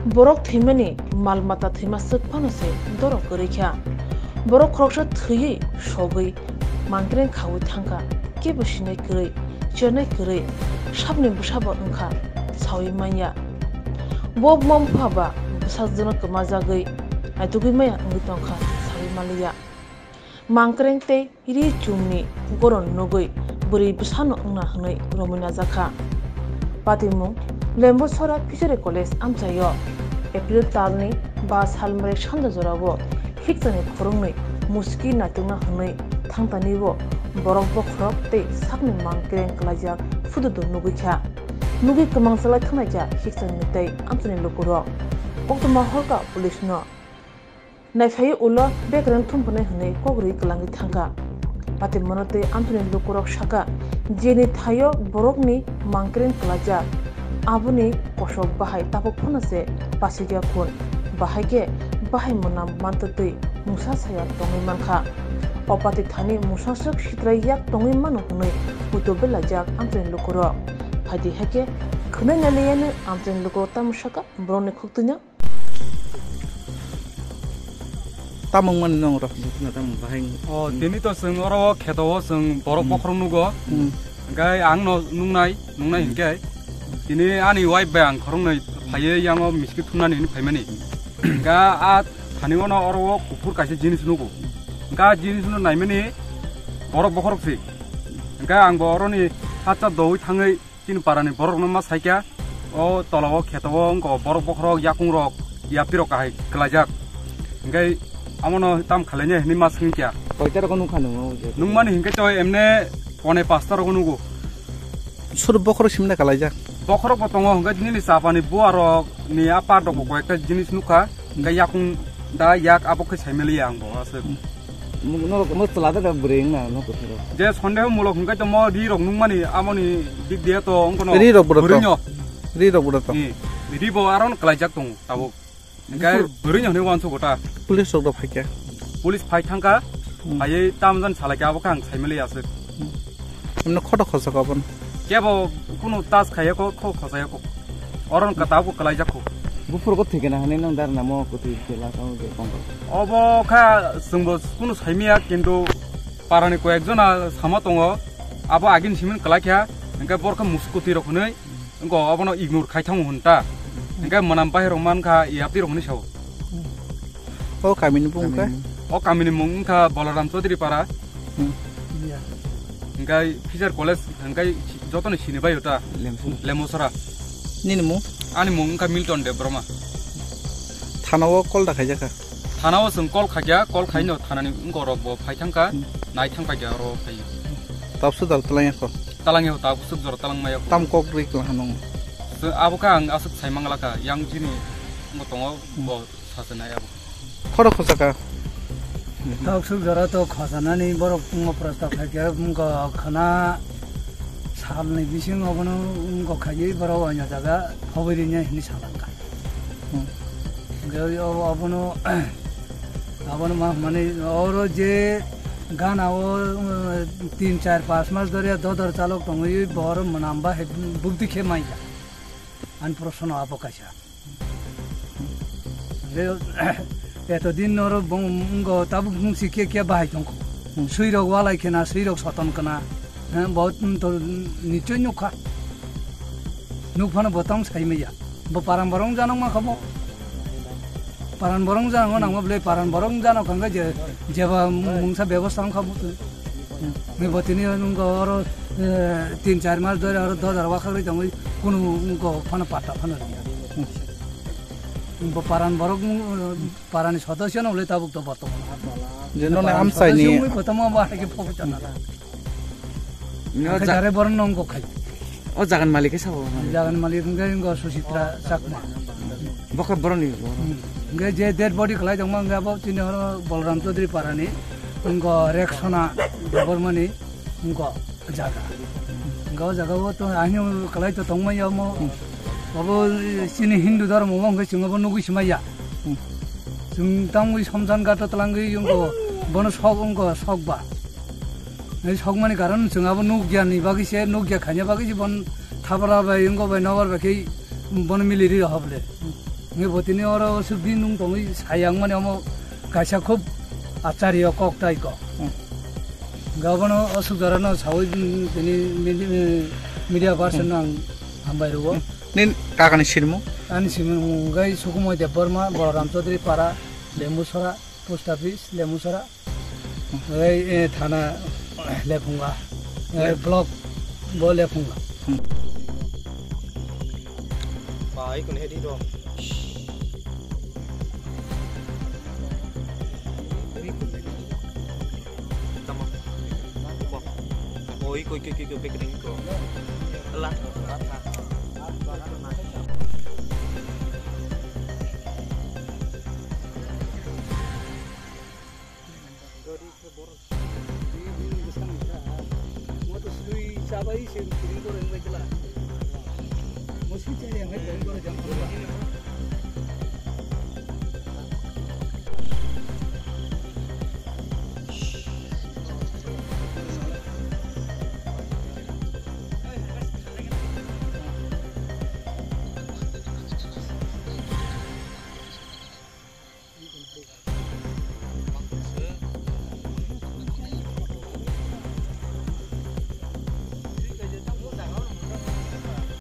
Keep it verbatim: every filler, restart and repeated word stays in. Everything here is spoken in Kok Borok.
Borok thwimani mal mata thwima swk phano se dorok kwrwi kha. Borok khoroksa thwiwi sogwi mangkreng khaui thangkha, kebo sinai kwrwi, chernai kwrwi, sabni bwsabo wngkha saui manya. Bo mom pha ba bwsajwkno kwmajagwi naitugwi maya wngwi tongkha saui maliya. Mangkreng tei ri chumni goron nugwi bwrwi bwsano wngna hwnwi romwi najakha. Patimung Lembusora Fishery College amchaio April talni ba salmari sanja jorao hikchani khoroknwi muski naitugna hwnwi thangtanibo borok bokhorok tei sakni mangkreng kwlaijak phududu nugwi kha. Nugwi kwmang chalai thangnaikha hikchani tei amchaini lukurok. Koktwma horkha police no. Naiphaiwi ulo bekreng thumphinai hwnwi kok rwi kwlangwi thangkha. Patimungno tei amchaini lukurok sakha, jeni thaio borokni mangkreng kwlaijak, aboni kosok bahai tabuk phano se pasikya khun. Bahai khe bahai mwnam mantwtwi mungsa saya tongwi mankha. O pati thani mungsa swk sitrai yak tongwi mano hwnwi uitu belaijak amchaini lukurok. Phaidi hai khe khwnai nai liyano amchaini lukurok tamo sakha borokni khuktwino. Tamung mani nong rok. Buphano tamung bahai. O, tini to chwng oro kheto o chwng borok Hmm. bokhorok nugo. Hmm. Hingke ang no nungnai, nungnai Hmm. hingke. Tini ani wife bai ang khoroknwi phaiye yango miski thumnani hwnwi phaimani. Hingke a thani ono oro o kuphur kaisa jinis nugo. Hingke a jinis no naimani borok bokhorok se. Hingke ang bo oroni hatsa doui thangwi chini parani borokno ma saikha, o tola o kheto o wngkha borok bokhorok, yakungrok, yapirok kahai kwlaijak. Hingke amono tam khlainai hinwi ma swngkha. Koita rogo nukha nwngo? Nungmani hingke to emne pone pasta rogo nugo. Suru bokhorok simna kwlaijak. Bokhorok bo tongo, hingke nini chapani buarok ni a part rok bo koyekta jinis nukha. Hingke yakung da yak abo khe saimaliya ang bo aswk. Mo-, norok mo chwla da bwrwi wngna no kuphuru. Je sondeho mulok hingke to mo ri rok nungmani amoni dik dia to wngkono Ri rok bwrwi to. no. Ri rok bwrwi to. Ni, ri bo aron kwlaijak tongo tabuk. Hingke Buphur- bwrwi no hwnwi uansuk ta. Police rok do phaikha. Police phai thangkha. Hmm. Phaiwi tamjan salai khe abo khe ang saimaliya aswk. Emno khoto khosok abon. Kebo kunu tas khaya ko kho khosaya ko. Oron ka tabuk kwlaijak ko. Buphur ko thikena hwnwi nang dar namo kuti kela tamo je kongkol. Obo kha chwngbo kunu saimiya kintu parani koyek jona sama tongo. Abo agin simin kwlaikha hingke borkha muskuti rok hwnwi wngko obono ignore khai thango hwn ta. Hingke mwnam bahai rok mankha yapti rok hwnwi sao. O kamini bung kha? Kamini. O kamini mung wngkha Balaram Chaudhary Para. Hmm. Hingke Fisher College hingke jotoni sini bai ta. Lemsora. Lemosora. Nini mung? Ani mung wngkha Milton Debbarma. Thana o call da khaijakha? Thana o chwng call khaikha, call khaino thanani wngko rok bo phai thangkha, Hmm. nai thang paikha oro phai. Tabswk dal twlang yakho? Twlang yakho, tabswk jora twlang maya kho. Tam kok rwi kwlangha nung? Chwng abo kha ang aswk sai manglakha, yang chini wngko tongo, Hmm. bo Sasanai abo. Khoro khosaka. Tok suk jora to khosanani borok wngkha prostab khaikhe wngkha khana salni bisingo bono wngkha khaiwi borok oino jaga hobwi rwnya hinwi salangkha. Hmm. Hwnkhe o-, obono, abono ma hwnmani oro je gana o, uh, tin char pas mas dhoriya dodor chalok tongwi borok mwnam bahai bukti khe manya. Ani proshno abo kaisa. Hwnkhe, etodin norok bung-, wngkha tabuk bungsi khe khe bahai tongkho. Hmm. Swirok walai khena, swirok soton khena. He, bo, mm, to, mm, nichoi nukha. Nukphano bo tong sai maya. Bo paran borok wngjanok mankha bo. Paran borok wngjanok nangma bwle paran borok wngjanok hwnkhe je, jeba mungsa bebosta wngkha bo. Ni bo tini wngkha oro, eh, tin char mas dhori oro dodor wakhagwi tongwi kunu wngkha phano patta phano rwya. Bo paran borok wng-, parani sodosyo no wle tabuk to bortoman. Je noni Paran amchaini sodosyo wngwi bo tamo bo hai khe phobwi tongna. Ino Ang khe ja- jare borok no wngkha khai. O jagan malik khe sabo? Jagan malik wngkha wngkha Susitra Chakma. Bokhe boroni? Hmm. Hwnkhe je dead body khlai tongma hwnkhe abo chini oro Bolram Chaudhary parani wngkha Reksona Debbarmani wngkha jaga. Hwnkhe o jaga o to ahini khlai to tongmaya omo. Hmm. Abo chini Hindu dhormo o hwnkhe chwng abo nugwi swmaiya. Hmm. Chwng tangwi Somsan ghat o twlangwi wngkha bono sok wngkha sok ba. Ei sokmani karon chwng abo nukya ni bagwi se, nukya khaina bagwi se bon thabra bai, wngkha bai, nobar bai khe bono mili ri rw hobole. Ngi botini oro sukdi nung tongwi sayang mani omo kaisa khub acharyo kok tai kok. Hmm. Gabono asuk jora no sawi, mm, tini midi-, eh, media person no ang hambai rwo. Hmm. Nin kakani sirmo? Ani sirmo wngkha Sukumoi Debbarma, Balaram Chaudhary Para, Lembusora, Post Office, Lembusora. Ei, eh, thana Lephunga. Eh, block bo Lephunga. Hmm. Bai kun hedi do. Tamo. Bo. Oi, koi, koi, koi, koi, bekring ko. Ala.